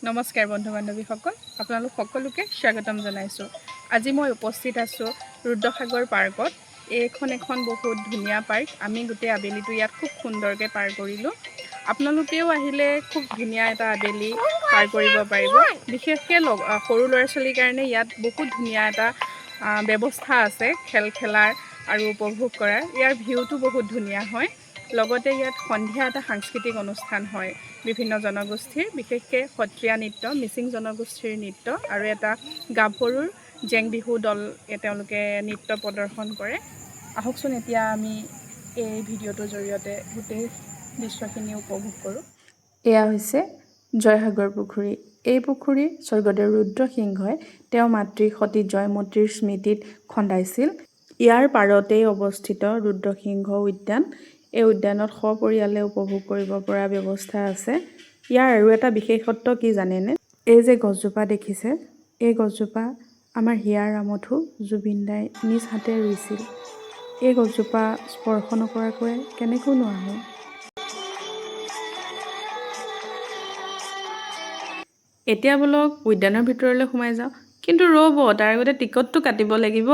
নমস্কাৰ বন্ধু বান্ধৱীসকল, আপোনালোক সকলোকে স্বাগতম জনাইছোঁ। আজি মই উপস্থিত আছোঁ ৰুদ্ৰসাগৰ পাৰ্কত। এইখন এখন বহুত ধুনীয়া পাৰ্ক। আমি গোটেই আবেলিটো ইয়াত খুব সুন্দৰকৈ পাৰ কৰিলোঁ। আপোনালোকেও আহিলে খুব ধুনীয়া এটা আবেলি পাৰ কৰিব পাৰিব। বিশেষকৈ সৰু ল'ৰা ছোৱালীৰ কাৰণে ইয়াত বহুত ধুনীয়া এটা ব্যৱস্থা আছে খেল খেলাৰ আৰু উপভোগ কৰাৰ। ইয়াৰ ভিউটো বহুত ধুনীয়া হয়। লগতে ইয়াত সন্ধিয়া এটা সাংস্কৃতিক অনুষ্ঠান হয়, বিভিন্ন জনগোষ্ঠীৰ, বিশেষকৈ সত্ৰীয়া নৃত্য, মিচিং জনগোষ্ঠীৰ নৃত্য আৰু এটা গাভৰুৰ জেং বিহু দল তেওঁলোকে নৃত্য প্ৰদৰ্শন কৰে। আহকচোন, এতিয়া আমি এই ভিডিঅ'টোৰ জৰিয়তে গোটেই দৃশ্যখিনি উপভোগ কৰোঁ। এয়া হৈছে জয়সাগৰ পুখুৰী। এই পুখুৰী স্বৰ্গদেউ ৰুদ্ৰসিংহই তেওঁৰ মাতৃ সতী জয়মতীৰ স্মৃতিত খন্দাইছিল। ইয়াৰ পাৰতেই অৱস্থিত ৰুদ্ৰসিংহ উদ্যান। এই উদ্যানত সপৰিয়ালে উপভোগ কৰিব পৰা ব্যৱস্থা আছে। ইয়াৰ আৰু এটা বিশেষত্ব কি জানেনে? এই যে গছজোপা দেখিছে, এই গছজোপা আমাৰ হিয়াৰ আমঠু জুবিন দাই নিজ হাতে ৰুইছিল। এই গছজোপা স্পৰ্শ নকৰাকৈ কেনেকৈনো আহোঁ? এতিয়া ব'লক, উদ্যানৰ ভিতৰলৈ সোমাই যাওঁ। কিন্তু ৰ'ব, তাৰ আগতে টিকটটো কাটিব লাগিব।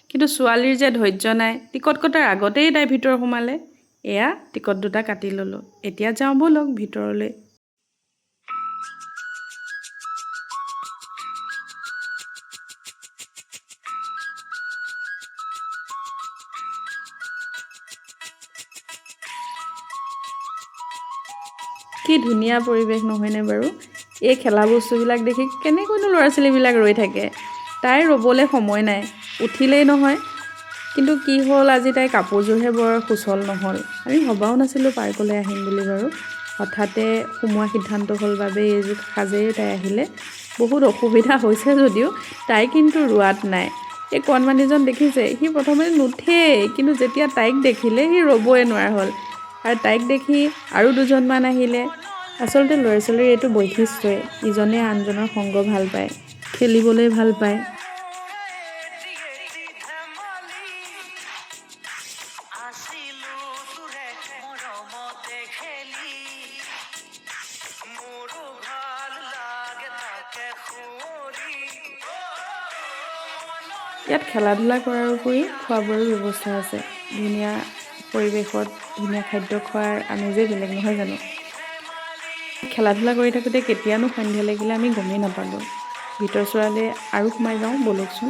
কিন্তু ছোৱালীৰ যে ধৈৰ্য নাই, টিকট কটাৰ আগতেই তাই ভিতৰ সোমালে। এয়া টিকট দুটা কাটি ল'লোঁ, এতিয়া যাওঁ ব'লক ভিতৰলৈ। কি ধুনীয়া পৰিৱেশ নহয়নে বাৰু? এই খেলা বস্তুবিলাক দেখি কেনেকৈনো ল'ৰা ছোৱালীবিলাক ৰৈ থাকে? তাইৰ ৰ'বলৈ সময় নাই, উঠিলেই নহয়। কিন্তু কি হ'ল, আজি তাইৰ কাপোৰযোৰহে বৰ সুচল নহ'ল। আমি ভবাও নাছিলোঁ পাৰ্কলৈ আহিম বুলি বাৰু। হঠাতে সোমোৱা সিদ্ধান্ত হ'ল বাবে এইযোৰ সাজেৰে তাই আহিলে। বহুত অসুবিধা হৈছে যদিও তাই কিন্তু ৰোৱাত নাই। এই কণমানিজন দেখিছে, সি প্ৰথমতে নুঠেই, কিন্তু যেতিয়া তাইক দেখিলে সি ৰ'বই নোৱাৰা হ'ল। আৰু তাইক দেখি আৰু দুজনমান আহিলে। আচলতে ল'ৰা ছোৱালীৰ এইটো বৈশিষ্ট্যই, ইজনে আনজনৰ সংগ ভাল পায়, খেলিবলৈ ভাল পায়। আছিলো তোৰে মৰমতে খেলি, মোৰো ভাল লাগে তাকে সুঁৱৰি। ইয়াত খেলা ধূলা কৰাৰ উপৰিও খোৱা বোৱাৰো ব্যৱস্থা আছে। ধুনীয়া পৰিৱেশত ধুনীয়া খাদ্য খোৱাৰ আমেজেই বেলেগ, নহয় জানো? খেলা ধূলা কৰি থাকোঁতে কেতিয়ানো সন্ধিয়া লাগিলে আমি গমেই নাপালোঁ। ভিতৰ চৰালৈ আৰু সোমাই যাওঁ ব'লকচোন।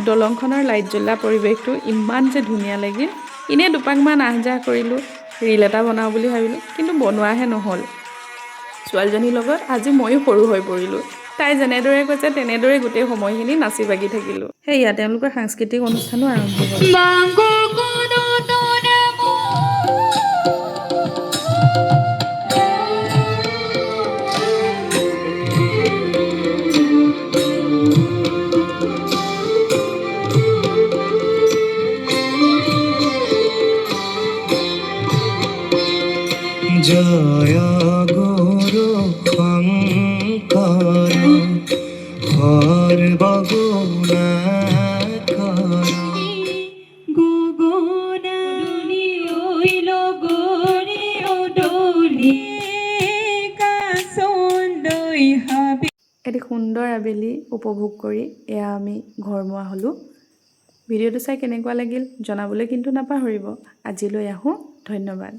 দলংখনৰ লাইট জ্বলা পৰিৱেশটো ইমান যে ধুনীয়া লাগিল। এনেই দুপাকমান আহ যাহ কৰিলোঁ, ৰীল এটা বনাওঁ বুলি ভাবিলোঁ, কিন্তু বনোৱাহে নহ'ল। ছোৱালীজনীৰ লগত আজি ময়ো সৰু হৈ পৰিলোঁ। তাই যেনেদৰে কৈছে তেনেদৰে গোটেই সময়খিনি নাচি বাগি থাকিলোঁ। সেয়া তেওঁলোকৰ সাংস্কৃতিক অনুষ্ঠানো আৰম্ভ হ'ল। জয় গুৰু শংকৰ, সৰ্বগুণাকৰ। গগনা লগৰে অদলি কাচন্দৈ হাবি। এটি সুন্দৰ আবেলি উপভোগ কৰি এয়া আমি ঘৰমুৱা হ'লোঁ। ভিডিঅ'টো চাই কেনেকুৱা লাগিল জনাবলৈ কিন্তু নাপাহৰিব। আজিলৈ আহোঁ, ধন্যবাদ।